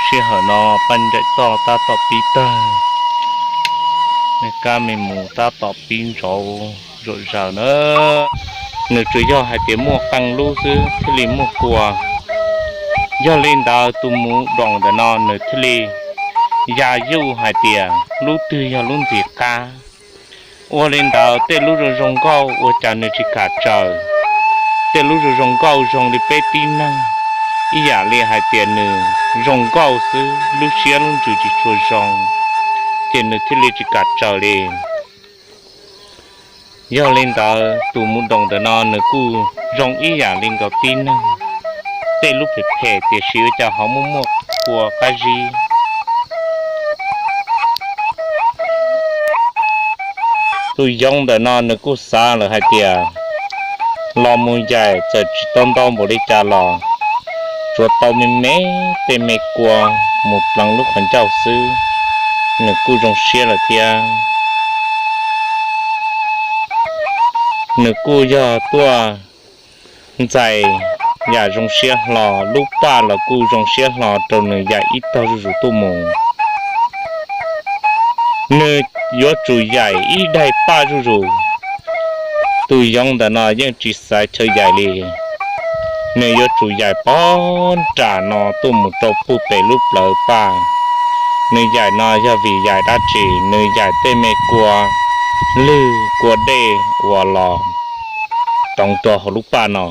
Sij hawm no Paj Ncaim Toj tab tom pib tawg, me kab me mus tab tom pib ntsauv zom zaws na. Nws tsuas yog hais tias muaj qee lub xwb thiaj li muaj kua. Yog li ntawd tus mus doos ntawm no nws thiaj li ya yuj hais tias lub twg yog lub ntxim qab. Ua li ntawd tej lub zoo zoo nkauj ua cas nws tsis kam tsaws. Tej lub zoo zoo nkauj zoo li peb tib neeg, ib yam li hais tias nws zoo nkauj xwb, lub siab lub ntsws tsis tshua zoo, ces nws thiaj li tsis kam tsaws li. Yog li ntawd tus mus doos ntawm no nws kuj zoo ib yam li nkaus tib neeg, tej lub phem phem tiam sis ua cas ho muaj muaj kua qab zib. Tus yoov ntawm no nws kuj xav lawm hais tias los mus yaim txawm tsis tau ntau npaum li cas los tsuav tau me me tej me kua mus pleev lub qhov ncauj xwb, nws kuj zoo siab lawm thiab. Nws kuj yog tuaj ntxais yam zoo siab hlo, lub paj los kuj zoo siab hlo rau nws yaim ib tog zuj zus tuaj mus. Nws yuav tsum yaim ib daig paj zuj zus. Tus yoov ntawm no yeej tsis xaiv chaw yaim li. Nws yuav tsum yaim pog nram no tuaj mus rau puag pem lub plawv paj. Nws yaim no yog vim yaim dab tsi? Nws yaim tej me kua lwg kua dej uas los toov rau hauv lub paj no.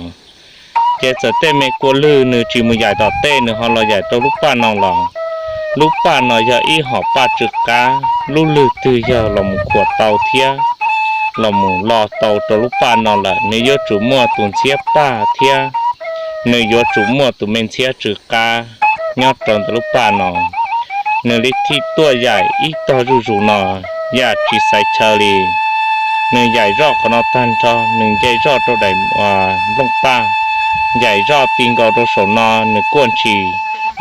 Ces txawm tej me kua lwg nws tsis mus yaim tom tej, nws ho los yaim rau lub paj no los, lub paj no yog ib hom paj tsw qab, lub lwg twg yog los mus khuam tau thiab los mus lo tau rau lub paj no lawm, nws yuav tsum muaj tus ntxhiab paj thiab nws yuav tsum muaj tus me ntxhiab tsw qab nyob rau ntawm lub paj no. Nws li thiaj tuaj yaim ib tog zuj zus no, yam tsis xaiv chaw li. Nws yaim zoj qhov no tag nrho, nws nce zoj rau daim nplooj paj, yaim zoj ti nkaus rau saum no, nws kuaj ntshis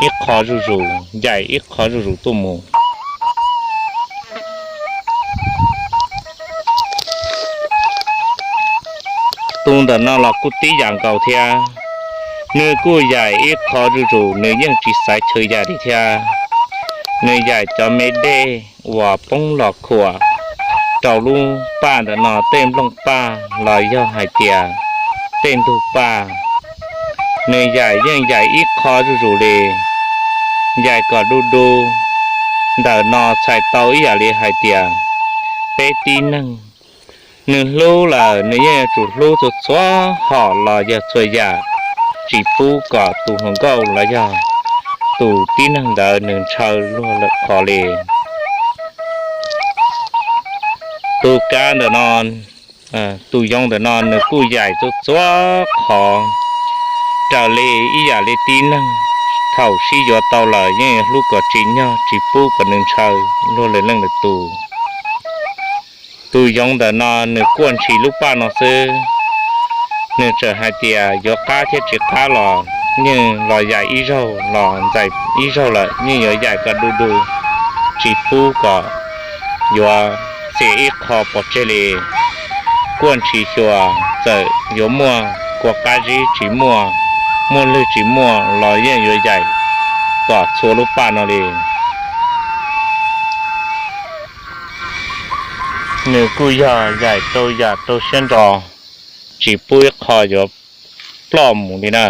ib qho zuj zus, yaim ib qho zuj zus tuaj mus. Tus ntawm no los kuj tib yam nkaus thiab, nws kuj yaim ib qho zuj zus, nws yeej tsis xaiv chaw yaim li thiab. Nws yaim cov me dej uas poob los khuam rau lub paj ntawm no, tej nplooj paj los yog hais tias tej ntug paj. Nws yaim yeej yaim ib qho zuj zus li, yaim kom du du. Ntawm no txhais tau ib yam li hais tias peb tib neeg, nws hlub lawm nws yeej yuav tsum hlub txhua txhua hom los yog txhua yam, tsis pub kom tus hluas nkauj los yog tus tib neeg ntawd nws ntshaw luag lawm qhov li. Tus kab ntawm no, tus yoov ntawm no nws kuj yaim txhua txhua qhov raws li ib yam li tib neeg, thaum sib yuav tau lawm yeej hlub kom tsim nyog tsis pub kom nws ntshaw luag lwm leej lwm tus. Tus yoov ntawm no nws kuaj ntshis lub paj no xwb, nws txawm hais tias yuav qab thiab tsis qab los yeej los yaim ib zaug los ntxais ib zaug lawm yeej yuav yaim kom du du, tsis pub kom yuav txias ib qho pov tseg li. Kuaj ntshis xyuas txawm yuav muaj kua qab zib tsis muaj, muaj lwg tsis muaj los yeej yuav yaim kom txhua lub paj no li. Nws kuj yog yaim rau yam rau siab ntso, tsis pub ib qho yuav ploj mus li na.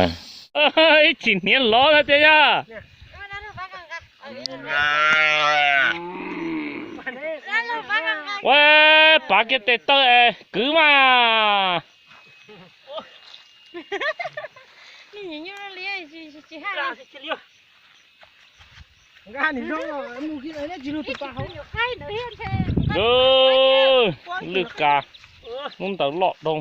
Ib tsis hniav lov na tiag yog. Ua, pav kiag tes taw es kwv mas. Lwj ka, lub ntawd loj dhau.